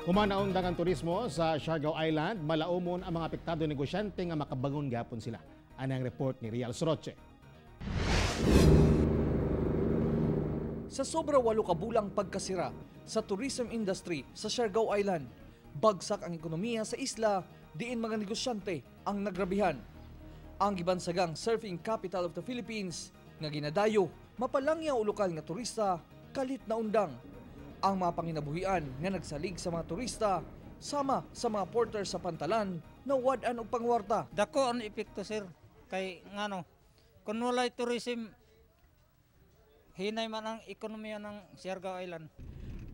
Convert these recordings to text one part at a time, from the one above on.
Human naundang ang turismo sa Siargao Island, malaumon ang mga apektado negosyante nga makabangon gapon sila. Ani ang report ni Rial Soroche. Sa sobra 8 ka bulang pagkasira sa tourism industry sa Siargao Island, bagsak ang ekonomiya sa isla, diin mga negosyante ang nagrabihan. Ang gibansagang surfing capital of the Philippines nga ginadayo mapalangya o lokal nga turista kalit na undang. Ang mga panginabuhian nga nagsalig sa mga turista sama sa mga porter sa pantalan na wad-an og pangwarta. Dako ang epekto, sir, kay ngano kung walay tourism, hinay man ang ekonomiya ng Siargao Island.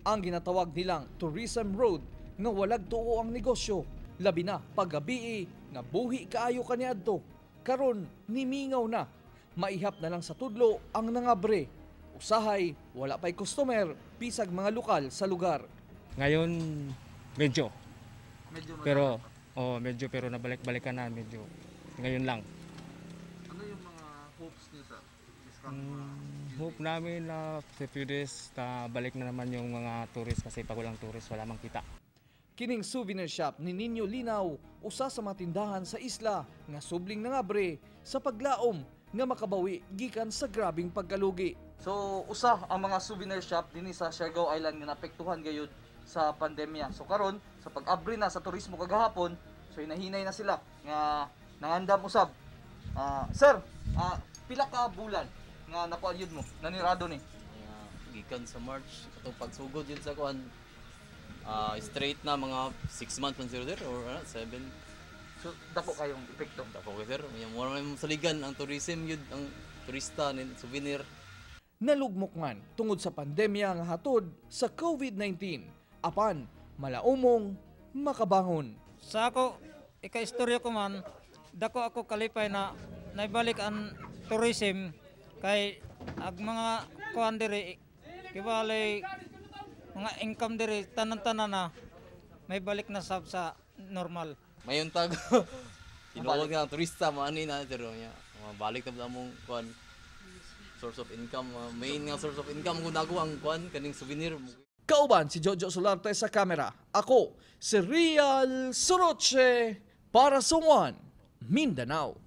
Ang ginatawag nilang tourism road nga walag tuo ang negosyo, labi na paggabii nga buhi kaayo kaniadto. Karon nimingaw na, maihap na lang sa tudlo ang nangabre. Usahay wala pa'y customer bisag mga lokal sa lugar. Ngayon medyo. Pero oh, medyo pero nabalik-balikan na medyo ngayon lang. Ano yung mga hopes niyo sa Hope namin na sa few days na balik na naman yung mga tourist kasi pag walang tourist wala mang kita. Kining souvenir shop ni Ninyo Linaw, usa sa mga tindahan sa isla nga subling nangabre sa paglaom nga makabawi gikan sa grabing pagkalugi. So usa ang mga souvenir shop dinhi sa Siargao Island nga naapektuhan gayud sa pandemya. So karon sa pag-abri na sa turismo kagahapon, so hinahinay na sila nga nangandam usab. Sir, pila ka bulan nga nakuha yun mo nanirado ni? Gikan sa March katong pagsugod yun sa kuan, straight na mga 6 months man sir or 7. So dako kayong epekto. Dako kay sir, mura man saligan ang tourism yun, ang turista nin souvenir. Nalugmok man tungod sa pandemya nga hatod sa COVID-19, apan malaumong makabangon. Sa ako ika-istorya ko man, dako ako kalipay na naibalik ang tourism kay ag mga kuan diri kibali mga income diri tanan-tanan na may balik na sab sa normal. Mayon tag tinuod nga ang turista maani na pero nya mabalik na among kuan source of income, main nga source of income kung nako ang kuan kaning souvenir. Kauban si Jojo Solarte sa kamera. Ako si Rial Soroche para sa One Mindanao.